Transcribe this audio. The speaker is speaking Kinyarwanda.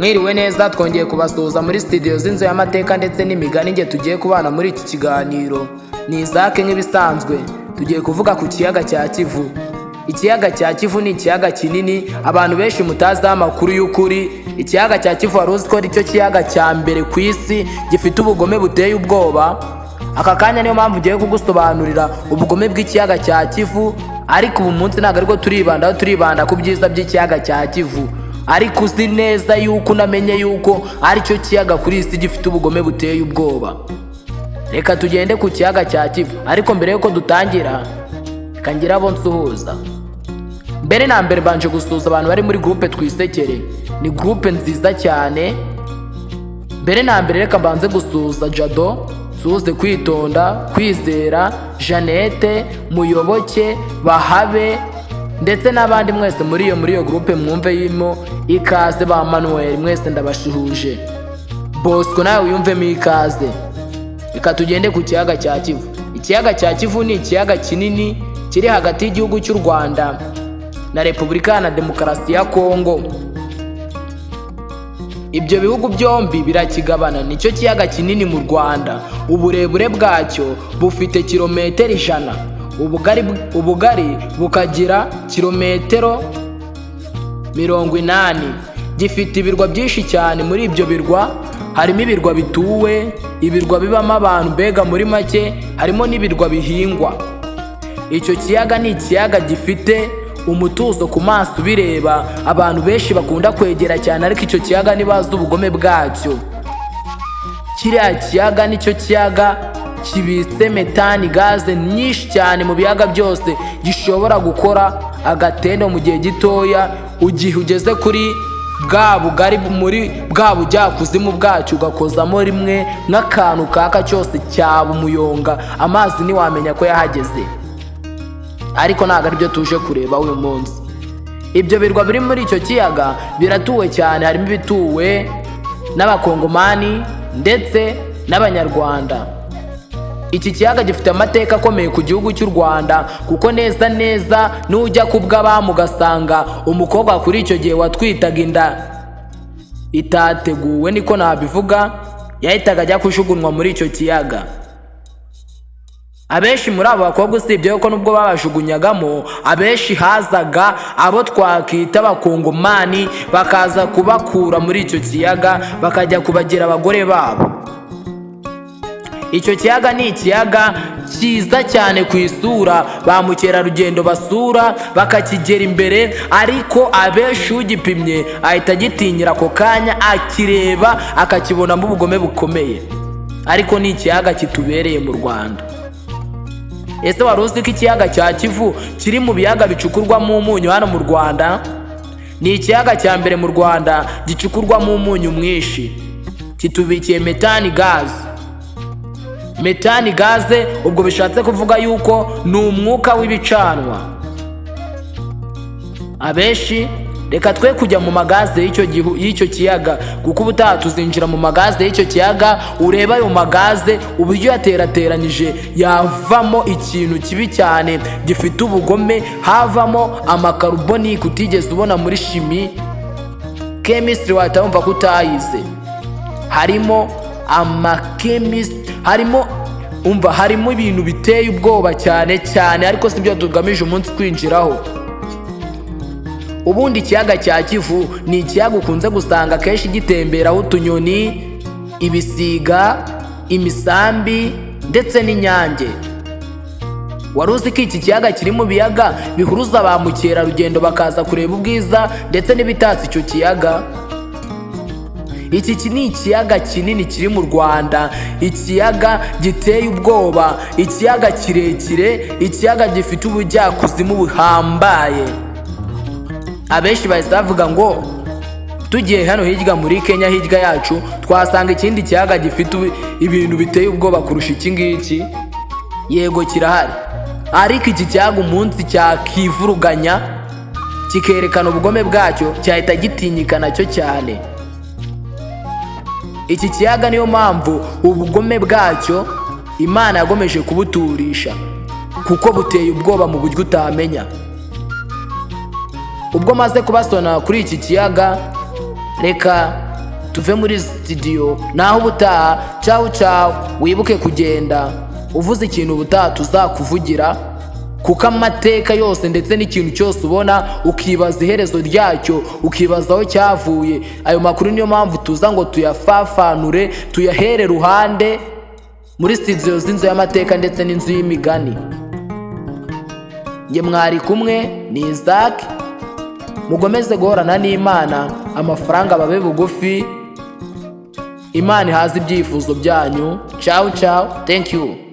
Mwiriwe neza, twongeye kubasuhuza muri studio z'inzu y'amateka ndetse n'imigani. Nge tugiye kubana muri iki kiganiro ni Izake. Nk'ibisanzwe, tugiye kuvuga ku kiyaga cya Kivu. Ikiyaga cya Kivu ni ikiyaga kinini abantu benshi mutaziho amakuru y'ukuri. Ikiyaga cya Kivu, wari uzi ko aricyo kiyaga cya mbere ku isi gifite ubugome buteye ubwoba? Aka kanya niyo mpamvu ugiye kugusobanurira ubugome bw'ikiyaga cya Kivu, ariko ubu munsi ntabwo ariko turibandaho, turibanda ku byiza by'ikiyaga cya Kivu. Ariko uzi neza yuko unamenye yuko aricyo kiyaga kuri iyi si gifite ubugome buteye ubwoba. Reka tugende ku kiyaga cya Kivu, ariko mbere yuko dutangira, reka ngire abo nsuhuza. Mbere na mbere, mbanje gusuhuza abantu bari muri groupe Twisekere, ni groupe nziza cyane. Mbere na mbere, reka mbanze gusuhuza Jado, nsuhuze Kwitonda, Kwizera, Jeannette, Muyoboke, Bahabe ndetse n'abandi mwese muri iyo groupe, mwumve yimo ikaze. Ba Manuel mwese ndabashuhuje, Bosco nawe wiyumvemo ikaze. Reka tugende ku kiyaga cya Kivu. Ikiyaga cya Kivu ni ikiyaga kinini kiri hagati y'igihugu cy'u Rwanda na Repubulika Iharanira Demokarasi ya Kongo. Ibyo bihugu byombi birakigabana. Nicyo kiyaga kinini mu Rwanda. Uburebure bwacyo bufite kilometero 100, ubugari bukagira kilometero 80. Gifite ibirwa byinshi cyane. Muri ibyo birwa harimo ibirwa bituwe, ibirwa bibamo abantu, mbega muri make harimo n'ibirwa bihingwa. Icyo kiyaga ni ikiyaga gifite umutuzo ku maso ubireba, abantu benshi bakunda kwegera cyane, ariko icyo kiyaga ntibazi ubugome bwacyo. Kiriya kiyaga nicyo kiyaga kibitse metani gaze nyinshi cyane mu biyaga byose, gishobora gukora agatendo mu gihe gitoya. Igihe ugeze kuri bwa bugari, muri bwa bujyakuzimu bwacyo, ugakozamo rimwe nk'akantu kaka, cyose cyaba umuyonga, amazi ntiwamenya ko yahageze. Ariko ntabwo aribyo tuje kureba uyu munsi. Ibyo birwa biri muri icyo kiyaga biratuwe cyane, harimo ibituwe n'Abakongomani ndetse n'Abanyarwanda. Iki kiyaga gifite amateka akomeye ku gihugu cy'u Rwanda, kuko neza neza nujya kubw'abamu ugasanga umukobwa kuri icyo gihe watwitaga inda itateguwe, niko nabivuga, yahitaga ajya kujugunywa muri icyo kiyaga. Abenshi muri abo bakobwa, usibye ko nubwo babajugunyagamo, abenshi hazaga abo twakita Abakongomani, bakaza kubakura muri icyo kiyaga, bakajya kubagira abagore babo. Icyo kiyaga ni ikiyaga cyiza cyane ku isura, ba mukerarugendo basura bakakigera imbere, ariko abenshi ugipimye ahita agitinyira ako kanya akireba, akakibonamo ubugome bukomeye. Ariko ni ikiyaga kitubereye mu Rwanda. Ese wari uzi ko ikiyaga cya Kivu kiri mu biyaga bicukurwamo umunyu hano mu Rwanda? Ni ikiyaga cya mbere mu Rwanda gicukurwamo umunyu mwinshi. Kitubikiye metani gaze. Metani gaze ubwo bishatse kuvuga yuko ni umwuka w'ibicanwa. Abenshi, reka twe kujya mu magaze y'icyo kiyaga, kuko ubutaha tuzinjira mu magaze y'icyo kiyaga, ureba ayo magaze uburyo yaterateranyije, yavamo ikintu kibi cyane gifite ubugome, havamo amakarubonike utigeze ubona muri chimie, chemistry wahita wumva ko utayize. Harimo amakemisitiri, harimo, umva, harimo ibintu biteye ubwoba cyane cyane, ariko si byo tugamije umunsi kwinjiraho. Ubundi ikiyaga cya Kivu ni ikiyaga ukunze gusanga akenshi gitemberaho utunyoni, ibisiga, imisambi ndetse n'inyange. Wari uzi ko iki kiyaga kiri mu biyaga bihuruza ba mukerarugendo, bakaza kureba ubwiza ndetse n'ibitatse icyo kiyaga? Iki ni ikiyaga kinini kiri mu Rwanda, ikiyaga giteye ubwoba, ikiyaga kirekire, ikiyaga gifite ubujyakuzimu buhambaye. Abenshi bahise bavuga ngo tugiye hano hirya muri Kenya, hirya yacu, twasanga ikindi kiyaga gifite ibintu biteye ubwoba kurusha iki ngiki. Yego, kirahari, ariko iki kiyaga umunsi cyakivuruganya kikerekana ubugome bwacyo, cyahita gitinyika nacyo cyane. Iki kiyaga niyo mpamvu ubugome bwacyo Imana yagomeje kubuturisha, kuko buteye ubwoba mu buryo utamenya. Ubwo maze kubasona kuri iki kiyaga, reka Tuve muri studio, naho ubutaha. Cawu cawu. Wibuke kugenda uvuze ikintu ubutaha tuzakuvugira, kuko amateka yose ndetse n'ikintu cyose ubona ukibaza iherezo ryacyo, ukibaza aho cyavuye, ayo makuru niyo mpamvu tuza ngo tuyafafanure, tuyahere ruhande muri studio z'inzu y'amateka ndetse n'inzu y'imigani. Njye mwari kumwe ni Isaac. Mugomeze guhorana n'Imana, amafaranga babe bugufi, Imana ihaze ibyifuzo byanyu. Ciao ciao, thank you.